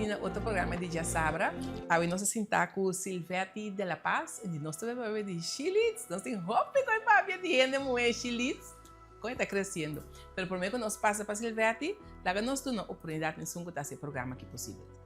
bini na otro programa di Djasabra. Awe nos a sinta ku Silvetti de la Paz di nos ta bebe di Shilits. Nos tin hopi koe papia di hende muhé Shilits kon e ta kresiendo. Pero promé ku nos pasa pa Silvetti, laga nos duna oportunidat na esun ku ta hasi e programa aki posibel.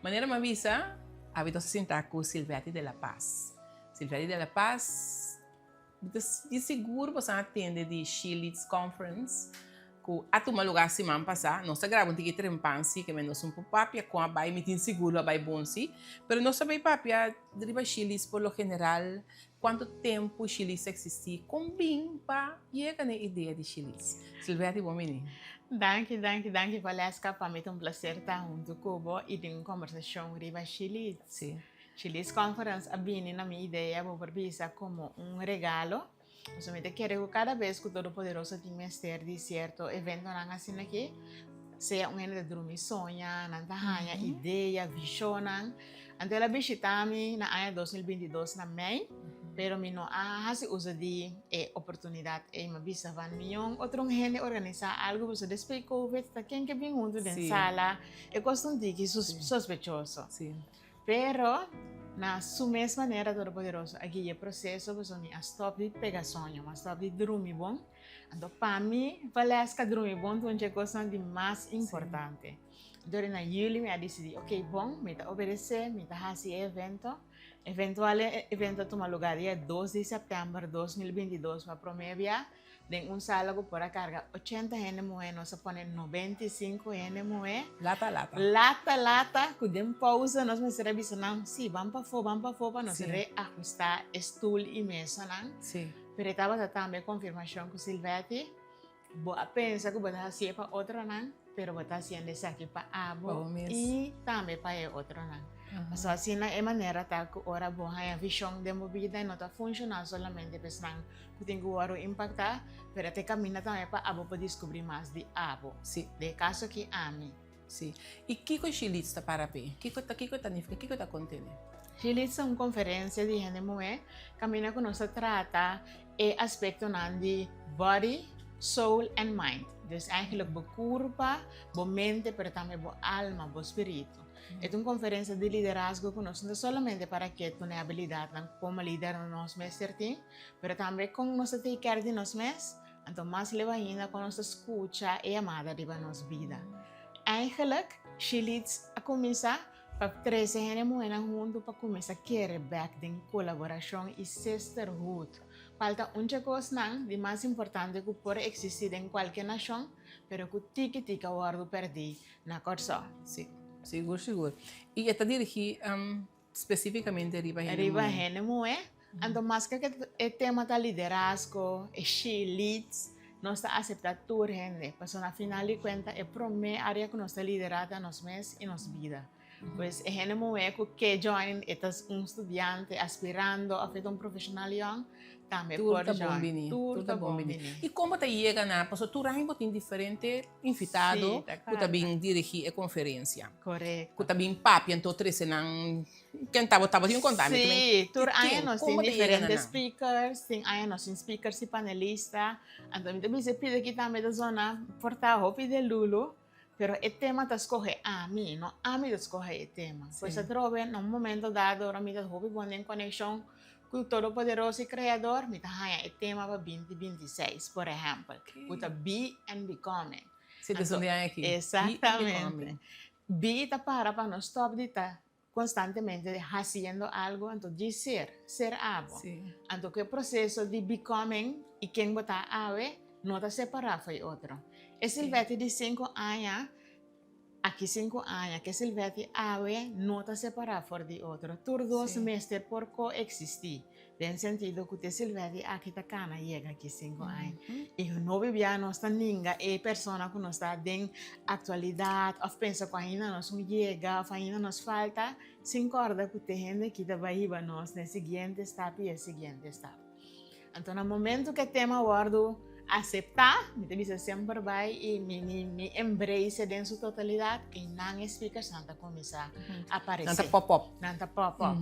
Manera mi a bisa, abi nos a sinta ku Silvetti de la Paz. Silvetti de la Paz, mi ta di sigur boso a tende di She Leads Conference ku a tuma lugar siman pasá. Nos ta graba un tiki trempan si, ke men nos un por papia kon a bai, mi tin sigur lo a bai bon si. Pero nos ta bai papia riba She Leads por lo general. Kuantu tempu Shilis a eksistí? Kon bin pa yega na e idea di Shilis? Silvetti, bon bini. Danki, danki, danki Valeska. Pa mi ta un plaser ta huntu ku bo i tin un kombersashon riba Shilis. Sí. Shilis Conference a bini na mi idea, bo por bisa, komo un regalo. Pasobra mi ta kere ku kada bes ku Todopoderoso tin mester di sierto eventonan asina aki, sea un hende ta drumi soña, nan ta haña idea, vishonnan. Anto el a bishita mi na aña 2022 na mei, pero mi no a hasi uso di e oportunidat ei. Mi a bisa van mion otro un hende organisá algu, pasobra despues di covid ta ken ke bin huntu den sala, e kos ta un tiki sospechoso. Pero na su mes manera Todopoderoso a guia e proseso pasobra mi a stòp di pega soño, mi a stòp di drumi bon. Anto pa mi Valeska drumi bon ta un dje kosnan di mas importante. Dor na juli mi a disidí, ok bon, mi ta obedesé, mi ta hasi e evento. Eventual e evento a tuma lugá dia dos di sèptèmber 2022 pa promé bia. Den un sala ku por a karga ochenta hende muhé nos a pone 95 hende muhé. Lata lata. Lata lata ku den pousa nos mester a bisa nan si ban pafó ban pafó pa nos reahustá e stul i mesanan. Sí. Pero e tabata tambe konfirmashon ku Silvetti bo a pensa ku bo ta hasié pa otronan pero bo ta hasiendo esaki pa abo i tambe pa e otronan. Pasobra asina e manera ta ku ora bo haña vishon den bo bida e no ta funshoná solamente pa esnan Ku tin ku wòrdu impaktá, pero ta e kaminda tambe pa abo por diskubrí mas di abo. Sí. Den e kaso aki, ami. Sí. I kiko She Leads ta para p'e? Kiko ta kiko ta nifiká? Kiko ta kontené? She Leads ta un konferensia di hende muhé kaminda ku nos ta trata e aspektonan di body, soul and mind. Dus eigenlijk bo kurpa, bo mente, pero tambe bo alma, bo spiritu. E ta un konferensia di liderazgo ku nos no ta solamente para ke tune abilidatnan komo lider nos mester tin, Pero tambe kon nos ta take care di nos mes, anto mas leu ainda kon nos ta skucha e yamada riba nos bida. Eigenlijk, She Leads a kuminsá pa trese hende muhénan huntu pa kuminsá kere bèk den kolaborashon i sisterhood, kual ta un dje kosnan di mas importante ku por eksistí den kualke nashon, pero ku tiki tiki a wòrdu pèrdí na Kòrsou. Sí, sigur sigur. I e ta dirigí Spesífikamente riba hende muhé. Riba hende muhé. Anto maske ku e tema ta liderazgo, e she leads, nos ta aseptá tur hende. Pasobra na final di kuenta e promé área ku nos ta liderá ta nos mes i nos bida. Pues e hende muhé ku ke join, e ta un studiante aspirando òf e ta un profeshonal yòn, tambe por join. Tur ta bon bini. Tur ta bon bini. I kon bo ta yega na, pasobra tur aña bo tin diferente invitado ku ta bin dirigí e konferensia. Korekto. Ku ta bin papia anto trese nan ken ta bo tabatin konta mi. Sí, tur aña nos tin diferente speakers, tin aña nos tin speakers i panelista. Anto mi ta bisa e pida aki tambe ta zona por ta hopi de lulu, pero e tema ta skohe ami, no ami ta skohe e tema. Pues atrobe na un momento dado ora mi ta hopi bon den konekshon ku Todopoderoso i Kreador, mi ta haña e tema pa binti 26, por ehèmpel, ku ta Be and Becoming. Si ta esun di aña aki. Exactamente. Be ta para pa no stop di ta constantemente haciendo algo, anto djis ser, ser abo. Anto cu e proceso di becoming y ken bo ta awe no ta separa for e otro. E Silvetti di cinco aña, aki cinco aña, cu e Silvetti awe no ta separa for di otro. Tur dos mester por coexisti. Den sentido ku te Silvetti aki ta kana yega aki sinku aña. I hopi bia nos ta ninga e persona ku nos ta den aktualidat òf pensa ku ainda nos no yega òf ainda nos falta, sin kòrda ku te hende aki ta bai hiba nos na e siguiente stap i e siguiente stap. Anto na momento ku e tema wòrdu aseptá, mi ta bisa semper bai i mi mi mi embrace den su totalidat, einan e speakersnan ta kuminsá aparesé. Nan ta pop up. Nan ta pop up.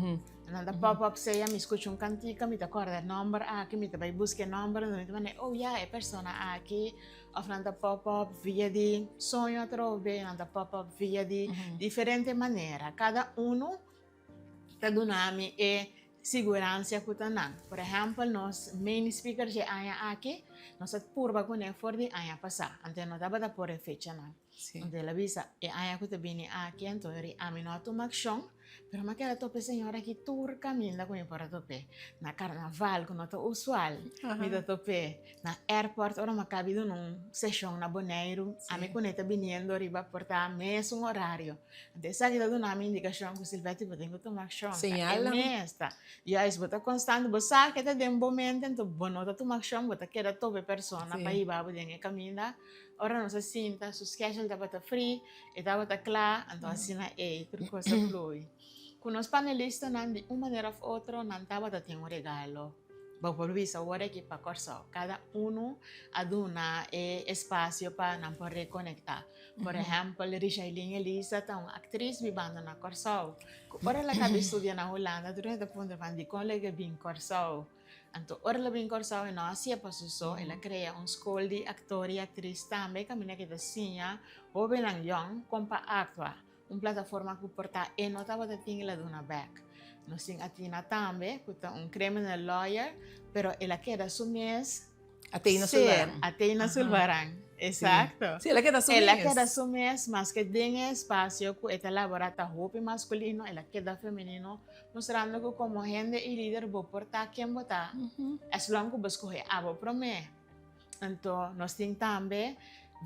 Nan ta pop up sea mi skucha un kantika, mi ta kòrda e nòmber aki, mi ta bai buska e nòmber, anto mi ta manda oh ya e persona aki, òf nan ta pop up via di soño atrobe, nan ta pop up via di diferente manera. Kada unu ta duna mi e siguransia ku ta nan. Por ehèmpel nos main speaker dje aña aki, nos a purba kuné for di aña pasá, anto e no tabata por e fechanan. Anto el a bisa, e aña ku ta bini aki, anto ri ami no a tuma akshon, pero mi a keda topa e señor aki tur kaminda ku mi por a top'é. Na karnaval, ku no ta usual, mi ta top'é. Na airport, ora mi a kabi duna un seshon na Boneiru, ami ku ne ta biniendo riba por ta mesun orario. Anto esaki ta duna mi indikashon ku Silvete bo tin ku tuma akshon. Ta e mes ta. Juist, bo ta konstante, bo sa ke ta den bo mente, anto bo no ta tuma akshon, bo ta keda topa e persona pa hiba bo den e kaminda. Ora nos a sinta, su schedule tabata free, e tabata kla, anto asina ei tur kos a flui. Ku nos panelistanan di un manera òf otro nan tabata tin un regalo. Bo por bisa awor aki pa Kòrsou, kada unu a duna e espasio pa nan por rekonektá. Por ehèmpel, Rishailin Elisa ta un aktris bibando na Kòrsou, ku ora el a kaba di studia na Hulanda tur hende ta puntra pan dikon el a bin Kòrsou. Anto ora el a bin Kòrsou e no hasié pa su so, el a krea un skol di aktor i aktris tambe kaminda ke ta siña hóbennan yòn kon pa aktua, un plataforma ku por ta e no tabata tin el a duna bèk. Nos tin Athena tambe ku ta un criminal lawyer pero el a keda su mes Athena ser, Sulbarán. Athena Sulbarán, exacto. Sí, el a keda su El a mes. keda su mes, maske den e espacio ku e ta labora ta hopi maskulino, el a keda femenino, mustrando ku komo hende i lider bo por ta ken bo ta, as long ku bo skohe abo promé. Anto nos tin tambe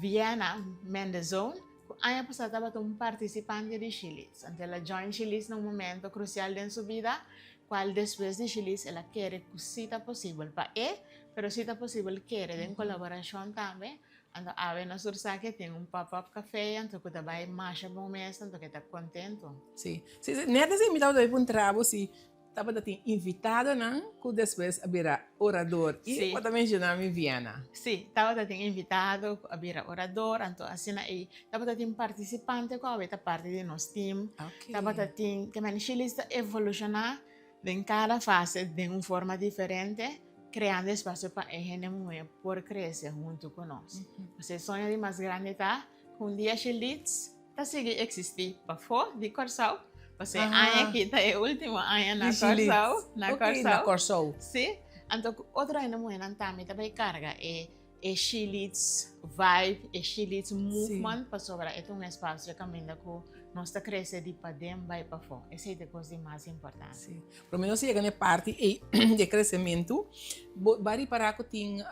Vienna Mendezon, ku aña pasá tabata un partisipante di Shilis. Anto el a join Shilis na un momento krusial den su bida, kual despues di Shilis el a kere ku sí ta posibel pa e, pero sí ta posibel kere den kolaborashon tambe. Anto awe nos tur sa ke tin un pop-up café anto ku ta bai masha bon mes anto ke ta kontento. Sí, sí, sí. Nèt así mi tabata bai puntra bo si tabata tin invitadonan ku despues a bira orador i Sí. bo ta menshoná mi Viena. Sí, tabata tin invitado ku a bira orador, anto asina ei tabata tin partisipante ku awe ta parti di nos team. Oké. Tabata tin, ke men Shilis ta evolushoná den kada fase den un forma diferente, kreando espasio pa e hende muhé por krese huntu ku nos. Pasobra e soño di mas grandi ta ku un dia Shilis ta sigui eksistí pafó di Kòrsou, pasobra e aña akí ta e último aña na Kòrsou, na Oké, na Kòrsou. Sí, anto ku otro hende muhénan tambe ta bai karga e e She-Leads vibe, e She-Leads movement, pasobra e ta un espasio kaminda ku nos ta krese di paden bai pafó. Esei ta e kos di mas importante. Sí. Promé nos yega na e parti ei di e kresementu, bo a ripará ku tin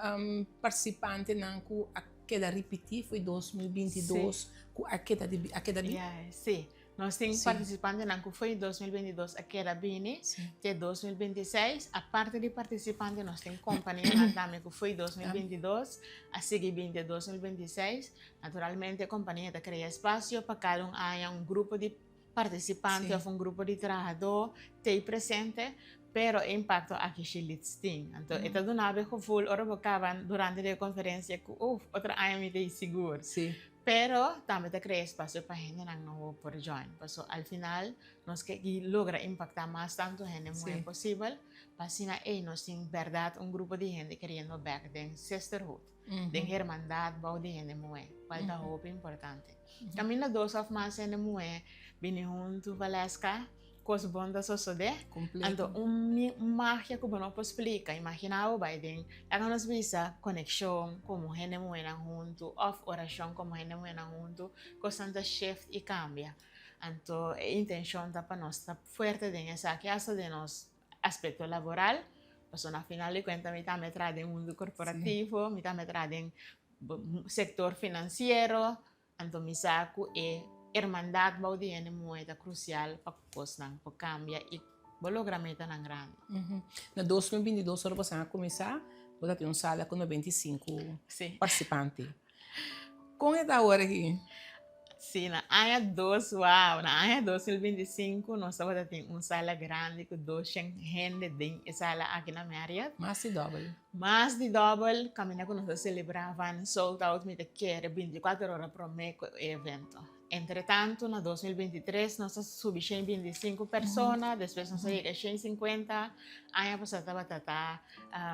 partisipantenan ku a keda ripití fo'i 2022 ku a keda di a keda bini? Sí. Nos tin partisipantenan ku fo'i 2022 a keda bini te 2026. Aparte di partisipante nos tin kompanianan tambe ku fo'i 2022 a sigui bini te 2026. Naturalmente e kompania ta krea espasio pa kada un aña un grupo di partisipante òf un grupo di trahadó t'ei presente, pero e impakto aki shi lits tin. Anto e ta duna bo e gevoel ora bo kaba durante di e konferensia ku uf, otro aña mi ta ei sigur. Pero tambe ta krea espasio pa hendenan nobo por join. Paso al final nos ke logra impaktá mas tantu hende muhé posibel pa asina ei nos tin bèrdat un grupo di hende keriendo bèk den sisterhood, den hermandat bou di hende muhé, kual ta hopi importante. Kaminda dos òf mas hende muhé bini huntu, Valeska, Kos bon ta sosodé. Anto un magia ku bo no por splika. Imaginá bo bai den, laga nos bisa, konekshon komo hende muhénan huntu òf orashon komo hende muhénan huntu, kosnan ta shift i kambia. Anto e intenshon ta pa nos ta fuerte den esaki asta den nos aspekto laboral, pasobra na final di kuenta mi tambe traha den mundu korporativo, mi tambe traha den sektor finansiero. Anto mi sa ku e hermandat bou di hende muhé ta krusial pa ku kosnan por kambia i Bo logra metanan grandi. Na 2022 ora boso a kuminsá, bo ta tin un sala ku 95 partisipante. Kon e ta awor aki? Sí, na aña dos, wow, na aña 2025 nos tabata tin un sala grandi ku 200 hende den e sala aki na Marriott. Mas di dòbel. Mas di dòbel, kaminda ku nos a selebrá van sold out mi ta kere 24 ora promé ku e evento. Entretantu na 2023 nos a subi 125 persona, despues nos a yega 150, aña pasá tabata ta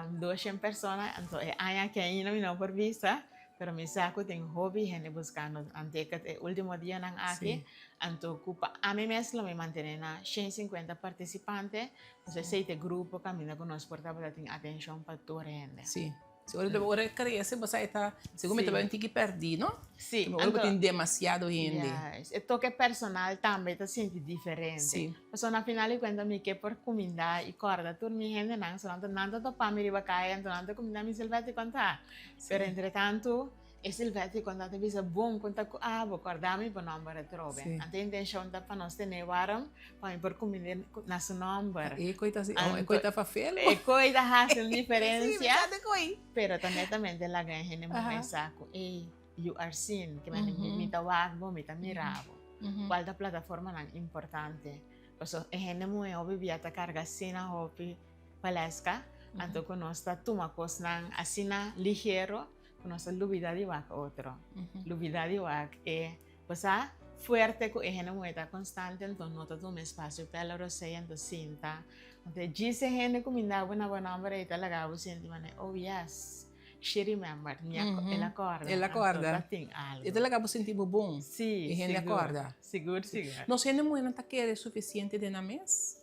200 persona, anto e aña aki ainda mi no por bisa, pero mi sa ku tin hopi hende buskando nan ticket e ultimo dianan aki, anto ku pa ami mes lo mi mantené na 150 partisipante, pasobra esei ta e grupo kaminda ku nos por tabata tin atenshon pa tur hende. Sí. Si ora ora e crece bo sa e ta segun mi ta bai un tiki perdi no. Si. Ora bo tin demasiado hende. Juist. E toke personal tambe ta sinti diferente. Si. Pasobra na final di cuenta mi ke por cuminda y corda tur mi hendenan so nan ta nan ta topa mi riba caya enton nan ta cuminda mi Silvete con ta. Pero entre tanto e Silvete con ta ta bisa bon con ta cu abo corda mi bo nomber atrobe. Anto e intencion ta pa nos tene warm Pa mi por kumind'é na su nòmber. E koi ta hasi, e koi ta fafel. E koi ta hasi un diferensia. Sí, mi sa di koi. Pero ta netamente laga e hende muhé sa ku ey, you are seen. Ke mende mi ta wak bo, mi ta mira bo. Kual ta plataformanan importante. Pasobra e hende muhé hopi bia ta karga asina hopi paleska, anto ku nos ta tuma kosnan asina ligero ku nos ta lubida di wak otro. Lubida di wak e Bo sa, fuerte ku e hende muhé ta konstante, anto no ta tuma espasio p'e la rosea, anto sinta. Anto e djis e hende kuminda bo na bo nòmber ei ta laga bo sinti manera, oh yes, she remembered, mi a, el a kòrda. El a kòrda. Anto ta tin algu. E ta laga bo sinti bo bon. Sí, E hende a sigur. kòrda. Sigur, sigur. Nos hende muhénan ta kere sufisiente den nan mes?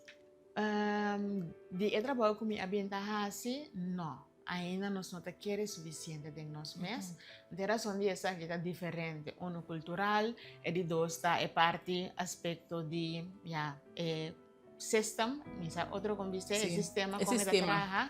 Di e trabou ku mi a bin ta hasi, no. Ainda nos no ta kere sufisiente den nos mes. Di rason di esaki ta diferente. Uno kultural, e di dos ta e parti aspekto di ya e system, mi sa otro kon bis'é, e sistema kon e ta traha.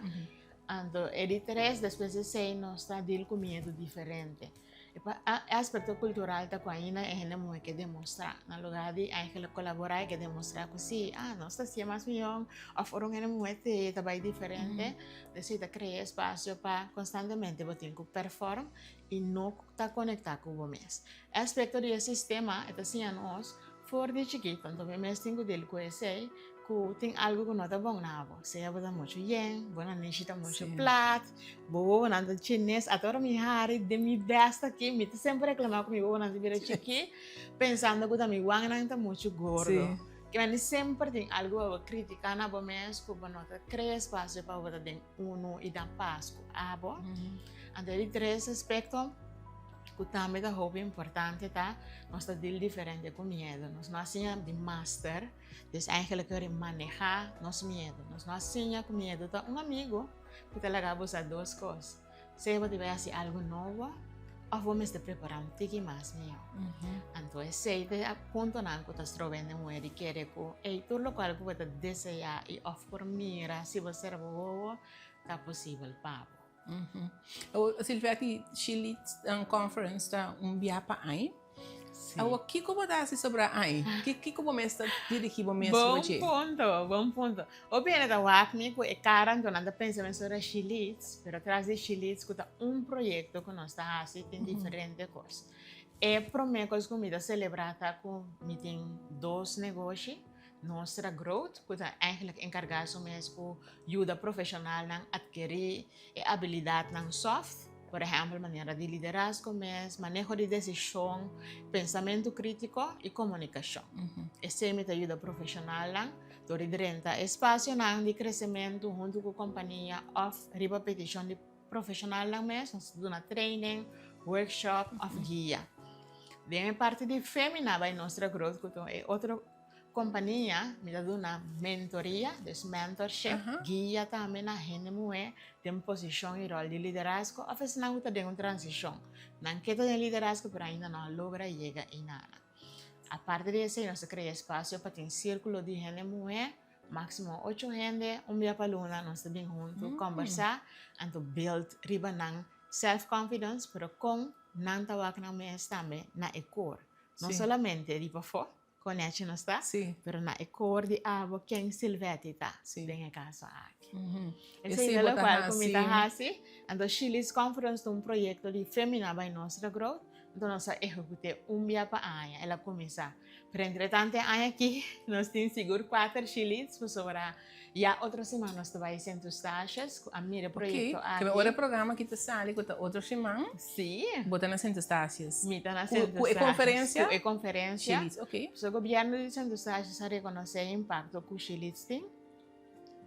Anto e di tres, despues di esei nos ta deal ku miedu diferente. E aspekto kultural ta ku ainda e hende muhé ke demostrá. Na lugá di eigenlijk kolaborá e ke demostrá ku si, ah, nos ta hasié mas mihó òf ora un hende muhé te ta bai diferente. Esei ta krea espasio pa konstantemente bo tin ku pèrfòrm i no ta konektá ku bo mes. E aspekto di e sistema e ta siña nos for di chikito, anto mi mes tin ku dil ku esei ku tin algu ku no ta bon na bo. Sea bo ta muchu yen, bo nanishi ta muchu plat, bo wowonan ta chines. Ata ora mi hari den mi bèst aki, mi ta semper reklamá ku mi wowonan ta bira chikí, pensando ku ta mi wangnan ta muchu gordo. Kiba semper tin algu pa bo kritiká na bo mes ku bo no ta krea espasio pa bo ta den unu i dan pas ku abo. Anto e di tres aspekto ku tambe ta hopi importante ta nos ta dil diferente ku miedu. Nos no a siña di master, dus eigenlijk ora manehá nos miedu. Nos no a siña ku miedu ta un amigu ku ta laga bo sa dos kos. Sea bo ta bai hasi algu nobo òf bo mester prepará un tiki mas mihó. Anto esei ta e puntonan ku ta stroba hende muhé di kere ku ei tur lokual ku bo ta deseá i òf por mira si bo sera bo wowo ta posibel pa bo. Silvia, She Leads Conference ta un bia pa aña. Awor, kiko bo ta hasi sobra ai? Kiko bo mes ta dirigí bo mes riba dje? Bon punto, bon punto. Hopi hende ta wak mi ku e kara, anto nan ta pensa mi sobre She Leads, pero tras di She Leads ku ta un proyekto ku nos ta hasi tin diferente kos. E promé kos ku mi ta selebrá ta ku mi tin dos negoshi, Nostra Growth ku ta eigenlijk enkargá su mes ku yuda profeshonalnan atkerí E abilidatnan soft, por ehèmpel manera di liderazgo mes, maneho di desishon, pensamentu krítiko i komunikashon. Esei mi ta yuda profeshonalnan dor di drenta espasionan di kresementu huntu ku kompania òf riba petishon di profeshonalnan mes, nos ta duna training, workshop òf guia. Den e parti di Femina by Nostra Growth ku ta e otro Kompania mi ta duna mentoria, dus mentorship, guia tambe na hende muhé den posishon i ròl di liderazgo òf esnan ku ta den un transishon. Nan ke ta den liderazgo pero ainda no a logra yega einana. Aparte di esei nos ta krea espasio pa tin sírkulo di hende muhé, máksimo ocho hende, un bia pa luna nos ta bin huntu kòmbersá anto build riba nan self confidence pero kon nan ta wak nan mes tambe na e kor, no solamente di pafó. Konechi nos ta, pero na e kor di abo ken Silvetti ta den e kaso aki. Esei ta lokual ku mi ta hasi. Anto Shili's Conference ta un proyekto di Femina by Nostra Growth, anto nos a ehekut'é un bia pa aña, el a kuminsá. Pero entretanto e aña aki nos tin sigur kuater Shili's pasobra ya otro siman nos ta bai Sint Eustatius ku a mira e proyekto aki. Oke, ora e programa aki ta sali ku ta otro siman, Si. bo ta na Sint Eustatius. Mi ta na Sint Ku e Eustatius. konferensia? Ku e konferensia. Shili's, oke. So gobièrnu di Sint Eustatius a rekonosé e impakto ku Shili's tin.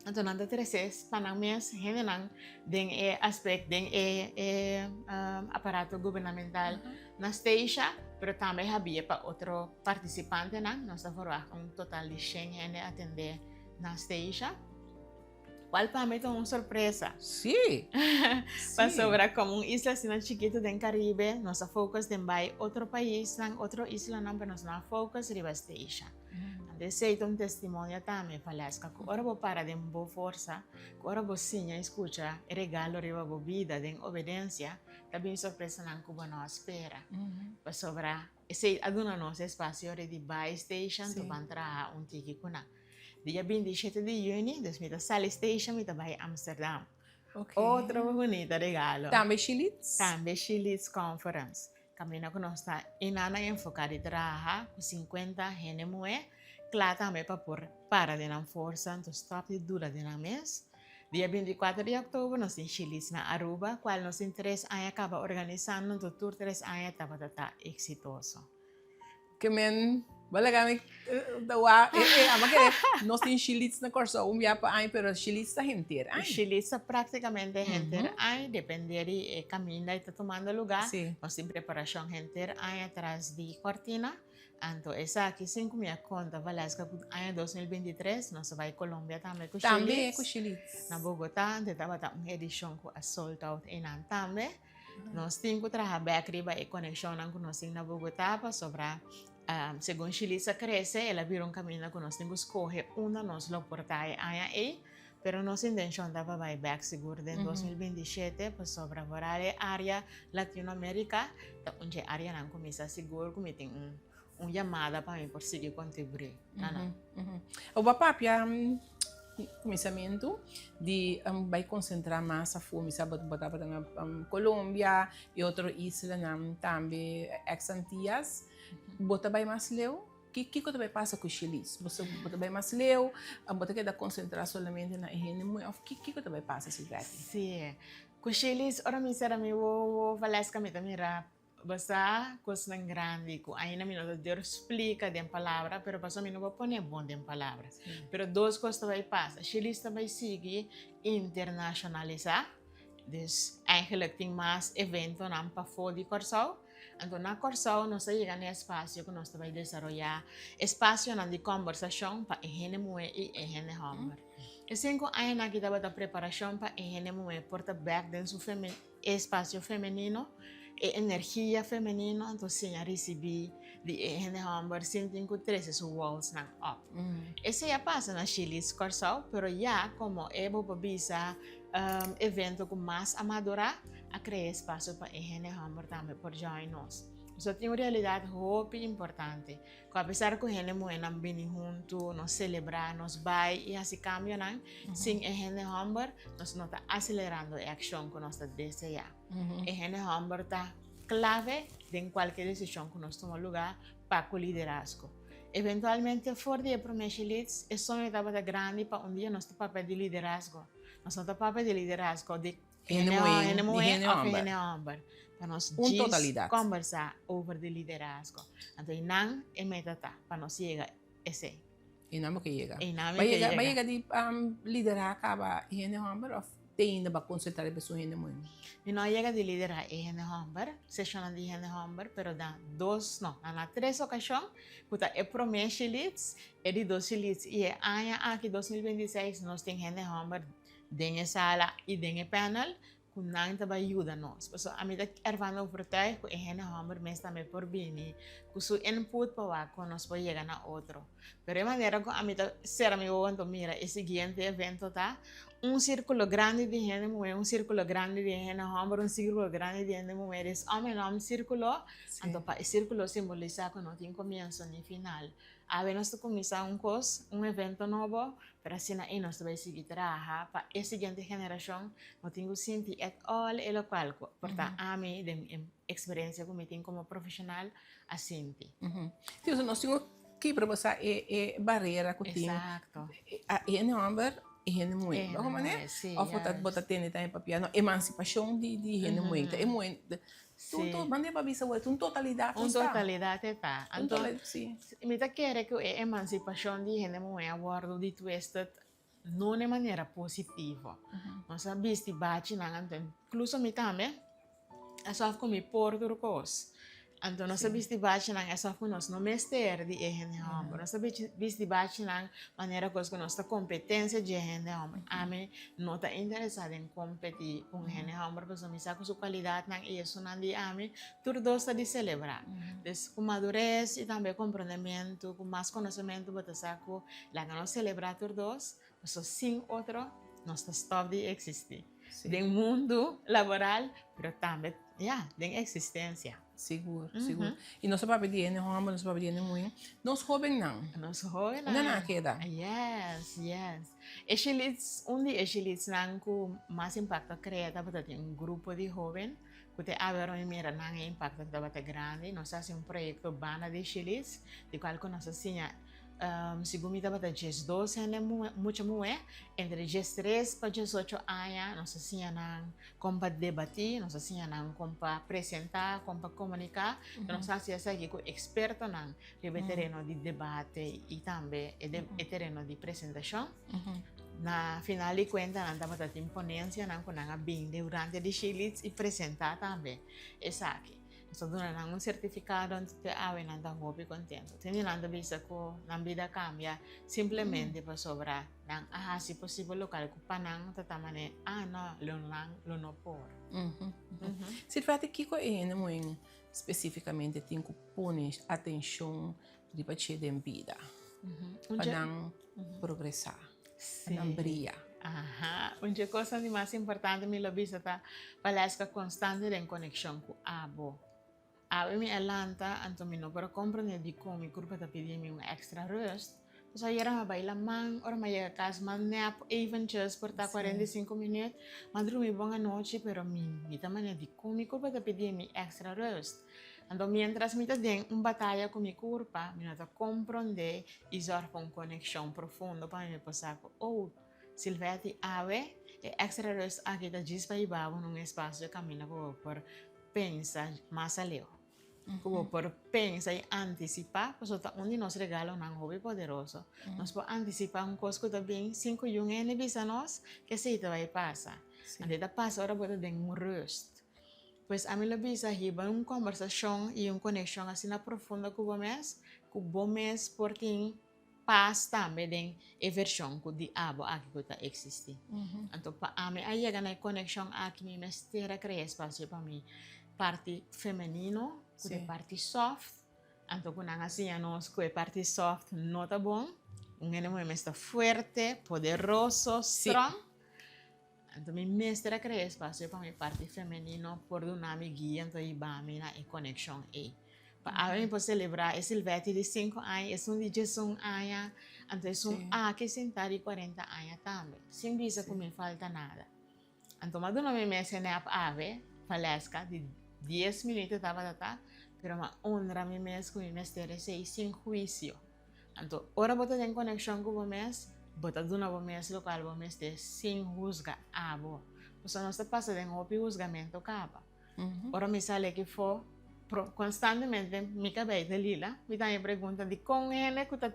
Anto nan ta trese pa nan mes hendenan den e aspect, den e e aparato gubernamental na Statia, pero tambe habia pa otro participantenan. Nos ta verwacht un total di shen hende atende na Statia, cual pa mi ta un sorpresa. Pasobra como un isla asina chikito den Caribe, nos a focus den bai otro paisnan, otro islanan, pero nos no a focus riba Statia. Anto esei ta un testimonio tambe, Valeska, ku ora bo para den bo forsa, ku ora bo siña i skucha e regalo riba bo bida den obedensia, ta bin sorpresanan ku bo no a spera. Pasobra esei a duna nos espasio ora di bai station pa ban traha un tiki ku nan. Dia 27 di yüni, dus mi ta sali station mi ta bai Amsterdam. Otro bunita regalo. Tambe Shilits? Tambe Shilits Conference. Kaminda ku nos ta inana enfoká di traha ku sinkuenta hende muhé kla tambe pa por para den nan forsa anto stòp di duda den nan mes. Dia 24 di òktober nos tin Shilis na Aruba kual nos tin tres aña kaba organisando anto tur tres aña tabata ta eksitoso. Ke men bo laga mi ta wak e e amo kere nos tin shilits na Kòrsou un bia pa aña pero shilits ta henter aña. Shilits ta praktikamente henter aña depende di e kaminda e ta tumando lugá. Nos tin preparashon henter aña tras di kòrtina. Anto esaki sin ku mi a konta Valeska ku aña 2023 nos a bai Colombia tambe ku shilits. Tambe ku shilits. Na Bogotá anto e tabata un edishon ku a sold out einan tambe. Nos tin ku traha bèk riba e konekshonnan ku nos tin na Bogotá pasobra segun Shilis a krese el a bira un kaminda ku nos tin ku skohe unda nos lo por ta e aña ei. Pero nos intenshon ta pa bai bèk sigur den 2027 pasobra foral e área Latinoamérika ta un dje áreanan ku mi sa sigur ku mi tin un un yamada pa mi por sigui kontribuí na nan. Bo a papia kuminsamentu di bai konsentrá mas afó, mi sa bo tabata na Colombia i otro islanan tambe, ex Antillas. Bo ta bai mas leu? Kiko ta bai pasa ku Sheliz? Bo ta bai mas leu? Bo ta keda konsentrá solamente na e hende muhé òf kiko ta bai pasa, Silvety? Sí, ku Sheliz ora mi sera mi wowo, Valeska, mi ta mira Bo sa kosnan grandi ku ainda mi no ta durf splika den palabra, pero pasobra mi no por pone bon den palabra. Pero dos kos ta bai pasa, Shilis ta bai sigui internashonalisá, dus eigenlijk tin mas eventonan pafó di Kòrsou. Anto na Kòrsou nos ta yega na e espasio ku nos ta bai desaroyá espasionan di kòmbersashon pa e hende muhé i e hende hòmber. E sinku añanan aki tabata preparashon pa e hende muhé por ta bèk den su E espacio femenino, e energia femenino, anto siña ricibi di e hende homber sin tin cu trece su walls-nan op. Esey a pasa na Shili's Corsou, pero ya como e bo por bisa evento cu mas a madura, a crea espacio pa e hende homber tambe por join nos. So tin un realidad hopi importante. Ku apesar ku hende muhénan bini huntu, nos selebrá, nos bai i hasi kambionan, sin e hende hòmber nos no ta aselerando e akshon ku nos ta deseá. E hende hòmber ta klave den kualke desishon ku nos tuma lugá pa ku liderazgo. Eventualmente for di e promé Shilits, e soño tabata grandi pa un dia nos ta papia di liderazgo. Nos no ta papia di liderazgo di Hende muhé, hende ni muhé hende of hòmber. hende hòmber. Pa nos Un djis totalidat. kòmbersá over di liderazgo. Anto einan e meta ta, pa nos yega esei. Einan bo ke yega. Einan mi Ba ke yega, ba yega. yega di liderá kaba e hende hòmber òf te ainda bo a konsentrá riba esun hende muhé? Mi no a yega di liderá e hende hòmber, seshonnan di hende hòmber, pero na dos, no, na na tres okashon ku ta e promé Shilits, e di dos Shilits i e aña aki 2026 nos tin hende hòmber Den e sala i den e panel ku nan ta bai yuda nos. Pasobra ami ta ervan overtuig ku e hende hòmber mes tambe por bini ku su input pa wak kon nos por yega na otro. Pero e manera ku ami ta sera mi wowo anto mira e siguiente evento ta un sirkulo grandi di hende muhé, un sirkulo grandi di hende hòmber, un sirkulo grandi di hende muhé. Des òm en òm sirkulo, anto pa e sirkulo simbolisá ku no tin komienso ni final. Awe nos ta kuminsá un kos, un evento nobo, pero asina ei nos ta bai sigui traha pa e siguiente generashon no tin ku sinti at all e lokual ku por ta ami den e eksperensia ku mi tin komo profeshonal a sinti. Sí, pasobra nos tin ku kibra bo sa e e barera ku tin Exacto. e hende hòmber i hende muhé. E Bo hende manera? muhé, sí, Òf bo ta bo juist. ta tende tambe papia no emansipashon di di hende muhé. Ta e muhé Tur tur manera pa bisa wet un totalidat Un ta. totalidat e ta. Un Anto totalidat, si. mi ta kere ku e emansipashon di hende muhé a wòrdu di twisted no na e manera positivo. Nos a bisti bachinan anto inkluso mi tambe asof ku mi por tur kos. Anto nos a bisti bachinan asof ku nos no mester di e hende hòmber. Nos a bisti bachinan manera kos ku nos ta kompetensia dje hende hòmber. Ami no ta interesá den kompetí ku un hende hòmber pasobra mi sa ku su kualidatnan i esunnan di ami tur dos ta di selebrá. Dus ku madures i tambe komprondementu, ku mas konosementu bo ta sa ku laga nos selebrá tur dos pasobra sin otro nos ta stòp di eksistí den mundu laboral pero tambe ya den eksistensia. Sigur, sigur. I nos a papia di hende hòmber, nos a papia di hende muhé. Nos hóbennan. Nos hóbennan. Unda nan a keda? Yes, yes. E Shilits, un di e Shilitsnan ku mas impakto a krea tabata tin un grupo di hóben ku te awe ora mi mira nan e impakto tabata grandi. Nos a hasi un proyekto banda di Shilits, di kual ku nos a siña Segun mi tabata diesdos hende muhé, mucha muhé, entre diestres pa diesocho aña nos a siña nan kon pa debatí, nos a siña nan kon pa presentá, kon pa komuniká. Nos a hasi esaki ku ekspertonan riba e tereno di debate i tambe e tereno di presentashon. Na final di kuenta nan tabata tin ponensianan ku nan a bin durante di Shilits i presentá tambe esaki. Nos a duna nan un sertifikado anto te awe nan ta hopi kontento. Tin di nan ta bisa ku nan bida a kambia simplemente pasobra nan a hasi posibel lokal ku pa nan ta ta manera, ah no, lo nan lo no por. Si trata kiko e hende muhé spesifikamente tin ku pone atenshon riba dje den bida pa nan progresá, pa nan bria. Aha, un dje kosnan di mas importante mi lo bisa ta pa lèska konstante den konekshon ku abo. Awe mi a lanta, anto mi no por a komprendé dikon mi kurpa ta pidi mi un èkstra rùst. Pasobra ayera mi a bai laman, ora mi a yega kas mi a nap eventjes por ta 45 minüt, mi a drumi bon anochi, pero mi mi ta manera dikon mi kurpa ta pidi mi èkstra rùst. Anto miéntras mi ta den un bataya ku mi kurpa, mi no ta komprondé i zòrg pa un konekshon profundo pa mi por sa ku, oh, Silvetti, awe e èkstra rùst aki ta djis pa hiba bo na un espasio kaminda ku bo por pensa mas aleu, ku bo por pensa i antisipá, pasobra ta un di nos regalonan hopi poderoso. Nos por antisipá un kos ku ta bin sin ku yun hende bisa nos ke esei ta bai pasa. Anto e ta pasa ora bo ta den un rùst. Pues ami lo bisa hiba un kombersashon i un konekshon asina profundo ku bo mes, ku bo mes por tin pas tambe den e vershon ku di abo aki ku ta eksistí. Anto pa ami a yega na e konekshon aki mi mester a krea espasio pa mi parti femenino ku ta e parti soft, anto ku nan a siña nos ku e parti soft no ta bon, un hende muhé mester ta fuerte, poderoso, strong. Anto mi mester a krea espasio pa mi parti femenino por duna mi guia anto hiba mi na e konekshon ei. Pa awe mi por selebrá e Silvetti di sinku aña, esun di diesun aña, anto esun aki sintá di kuarenta aña tambe, sin bisa ku mi falta nada. Anto mi a duna mi mes e nap awe, Valeska, di dies minuto tabata ta, pero mi a honra mi mes ku mi mester esei sin huisio. Anto, ora bo ta den konekshon ku bo mes, bo ta duna bo mes lokual bo mester sin husga abo. Pasobra nos ta pasa den hopi husgamentu kaba. Ora mi sali aki afó, konstantemente mi kabei ta lila. Mi ta haña pregunta dikon hende ku ta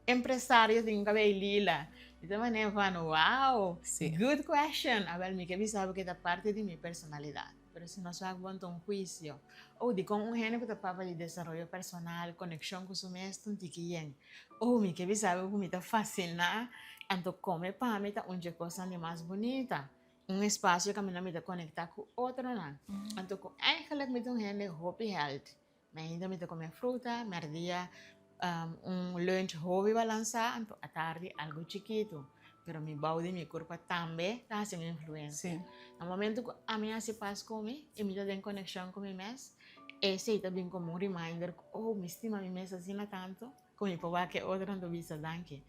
empresario tin un kabei lila. Mi ta manera van, wow, good question. Awèl, mi ke bisa bo ke ta parti di mi personalidat. Pero si nos wak bon ta un huisio. Oh, dikon un hende ku ta papia di desaroyo personal, konekshon ku su mes ta un tiki yen? Oh, mi ke bisa bo ku mi ta fasiná, anto kome pa mi ta un dje kosnan di mas bunita. Un espasio kaminda mi ta konektá ku otronan. Anto ku eigenlijk mi ta un hende hopi healthy. Mainta mi ta come fruta, merdia un lunch hopi balansá, anto atardi algo chikitu. Pero mi bou di mi kurpa tambe ta hasi un influensia. Na momento ku ami hasi pas ku mi i mi ta den konekshon ku mi mes, esei ta bin komo un reminder ku, oh, mi stima mi mes asina tantu. Ku mi por wak e otro anto bisa danki.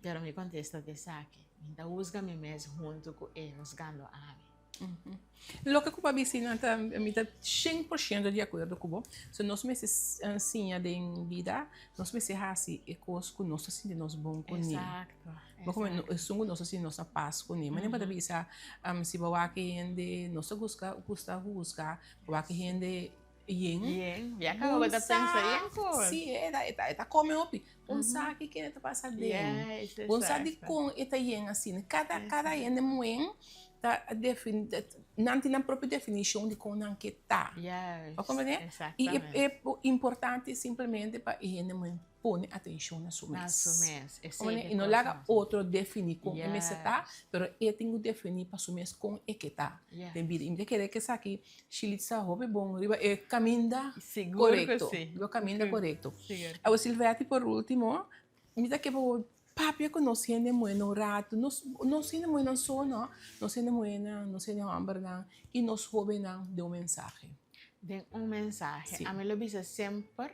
Pero mi kontesta ta esaki, Mi ta husga mi mes huntu ku e husgando ami. Loke ku bo a bisa nan ta, mi ta 100% di akuerdo ku bo. So nos mester siña den bida, nos mester hasi e kos ku nos ta sinti nos bon kuné. Exacto. Bo komo esun ku nos ta sinti nos na pas kuné. Manera bo ta bisa, si bo wak e hende, nos ta gusta gusta husga, bo wak e hende yen. Yen, ya kaba bo ta pensa yen kos. Si, e ta e ta kome hopi. Bon sa kiko ta pasa den. Bon sa dikon e ta yen asina. Kada kada hende muhé ta defini nan tin nan propio definishon di kon nan ke ta. Bo komprende? I e importante simplemente pa e hende muhé pone atenshon na su mes. I no laga otro defini kon e mester ta, pero e tin ku defini pa su mes kon e ke ta den bida. I mi ta kere ku esaki Shirley ta hopi bon riba e kaminda korekto. Riba kaminda korekto. Awor Silvety por ultimo mi ta ke pa bo papia ku nos hende muhé un ratu. Nos nos hende muhénan so no, nos hende muhénan, nos hende hòmbernan i nos hóbennan den un mensahe. Den un mensahe. Ami lo bisa semper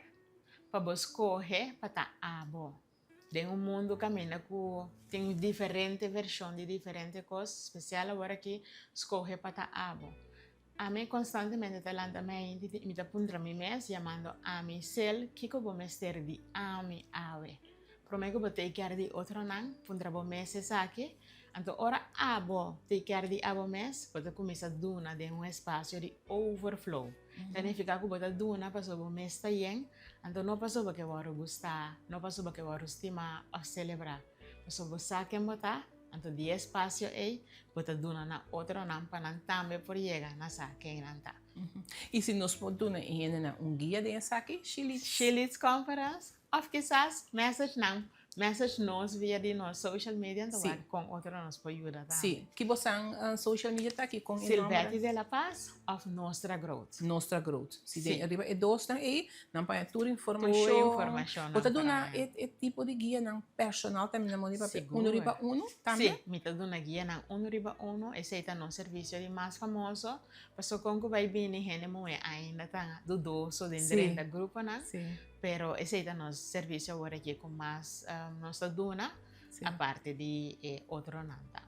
pa bo skohe pa ta abo. Den un mundu kaminda ku tin diferente vershon di diferente kos, spesial awor aki, skohe pa ta abo. Ami konstantemente ta lanta mi ainti i mi ta puntra mi mes, yamando ami, Sel, kiko bo mester di ami awe? Promé ku bo take care di otronan, puntra bo mes esaki. Anto ora abo take care di abo mes, bo ta kuminsá duna den un espasio di overflow. Ta nifiká ku bo ta duna pasobra bo mes ta yen, anto no pasobra ke wòrdu gustá, no pasobra ke wòrdu stimá òf selebrá. Pasobra bo sa ken bo ta, anto di e espasio ei bo ta duna na otronan pa nan tambe por yega na sa ken nan ta. I si nos por duna e hendenan un guia den esaki, Shilits? Shilits Conference òf kisas message nan Message nos via di nos social media anto wak kon otro nos por yuda tambe. Sí. Ki bosan social media ta aki kon e nomber? Silvety de la Paz of Nostra Growth. Nostra Growth. Si den riba e dosnan ei nan paña tur informashon. Tur informashon nan Bo ta duna e tipo di guianan personal tambe nan modi papia uno riba uno tambe? Sí, mi ta duna guianan uno riba uno. Esei ta nos servisio di mas famoso. Pasobra kon ku bai bini hende muhé ainda ta dudoso den drenta gruponan. Pero esei ta nos servicio awor aki cu mas nos ta duna, aparte di e otronan ta.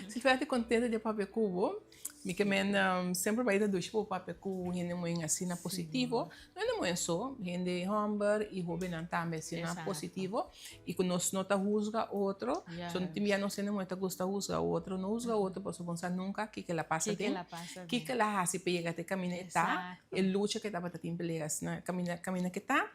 Silvia, contento di papia cu bo. Mi ke men semper bai ta dushi pa papia cu hende muhen asina positivo. No hende muhen so, hende homber y hobennan tambe asina positivo. Y cu nos no ta huzga otro. So tin bia nos hende muhe ta gusta huzga otro. No huzga otro pasobra bo no sa nunca kiko el a pasa den. Kiko el a hasi pa yega te caminda e ta. E lucha ke tabata tin pelea asina caminda caminda ke ta.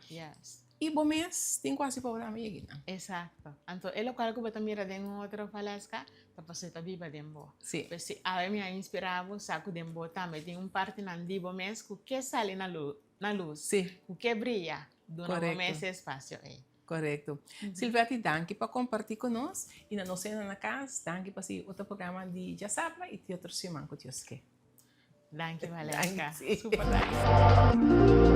Y bo mes tin cu hasi pa bo tambe yega einan. Exacto. Anto e locual cu bo ta mira den un otro Valesca ta pasobra e ta biba den bo. Pues si awe mi a inspira bo sa cu den bo tambe tin un partinan di bo mes cu ke sali na luz, cu ke briya. Duna bo mes e espacio ei. Korekto. Silvety, danki pa kompartí ku nos i na nos hende na kas, danki pa sigui otro programa di Djasabra i te otro siman ku Dios ke. Danki Valeska. Danki. Super danki.